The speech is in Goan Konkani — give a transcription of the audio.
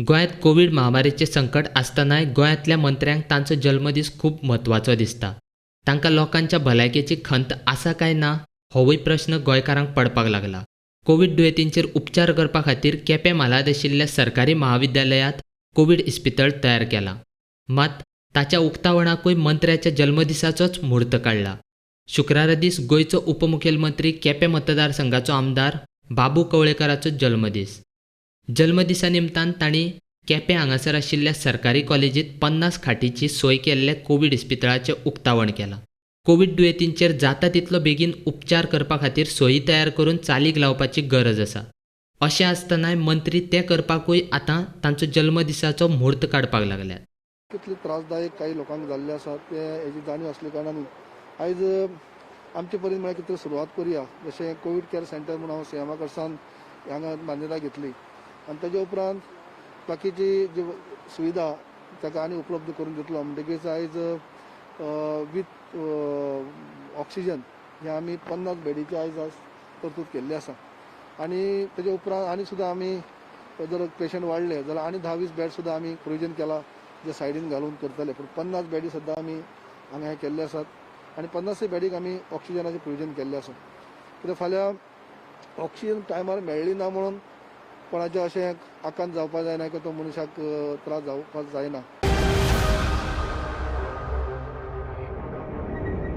गोंयांत कोवीड महामारीचें संकट आसतनाय गोंयांतल्या मंत्र्यांक तांचो जल्मदीस खूब म्हत्वाचो दिसता. तांकां लोकांच्या भलायकेची खंत आसा काय ना होवूय प्रस्न गोंयकारांक पडपाक लागला. कोवीड दुयेंतींचेर उपचार करपा खातीर केपें म्हालांत आशिल्ल्या सरकारी महाविद्यालयांत कोवीड इस्पितळ तयार केलां. मात ताच्या उक्तावणाकूय मंत्र्याच्या जल्मदिसाचोच म्हूर्त काडला. शुक्रारा दीस गोंयचो उपमुखेलमंत्री केपें मतदारसंघाचो आमदार बाबू कवळेकाराचो जल्मदीस. जल्मदिसा निमतान तांणी केपें हांगासर आशिल्ल्या सरकारी कॉलेजींत 50 खाटीची सोय केल्ले कोवीड इस्पितळाचें उक्तावण केलां. कोवीड दुयेंतींचेर जाता तितलो बेगीन उपचार करपा खातीर सोयी तयार करून चालीक लावपाची गरज आसा. अशें आसतनाय मंत्री तें करपाकूय आतां तांचो जल्मदिसाचो म्हूर्त काडपाक लागल्यात. कितले त्रासदायक काही लोकांक जाल्ले आसा ते हेजी जाणीव आसले कारणान आयज आमचे परीन म्हळ्यार कितें सुरवात करुया. जशें कोवीड केअर सेंटर म्हूण हांव सीएमा कडसान हांगा मान्यता घेतली आनी ताजे उपरांत बाकीची जी सुविधा ताका आनी उपलब्ध करून दितलो. म्हणटकीच आयज विथ ऑक्सिजन हे आमी 50 बेडीचे आयज आज तरतूद केल्ली आसा आनी ताजे उपरांत आनी सुद्दां आमी जर पेशंट वाडले जाल्यार आनी 10-20 बेड सुद्दां आमी प्रोविजन केला जे सायडीन घालून करतले. पूण 50 बेडी सद्दां आमी हांगा हे केल्ले आसात आनी 50 बेडीक आमी ऑक्सिजनाचें प्रोविजन केल्लें आसा. कित्याक फाल्यां ऑक्सिजन टायमार मेळ्ळी ना म्हणून कोणाचें अशें आकांत जावपाक जायना किंवा तो मनशाक त्रास जावपाक जायना.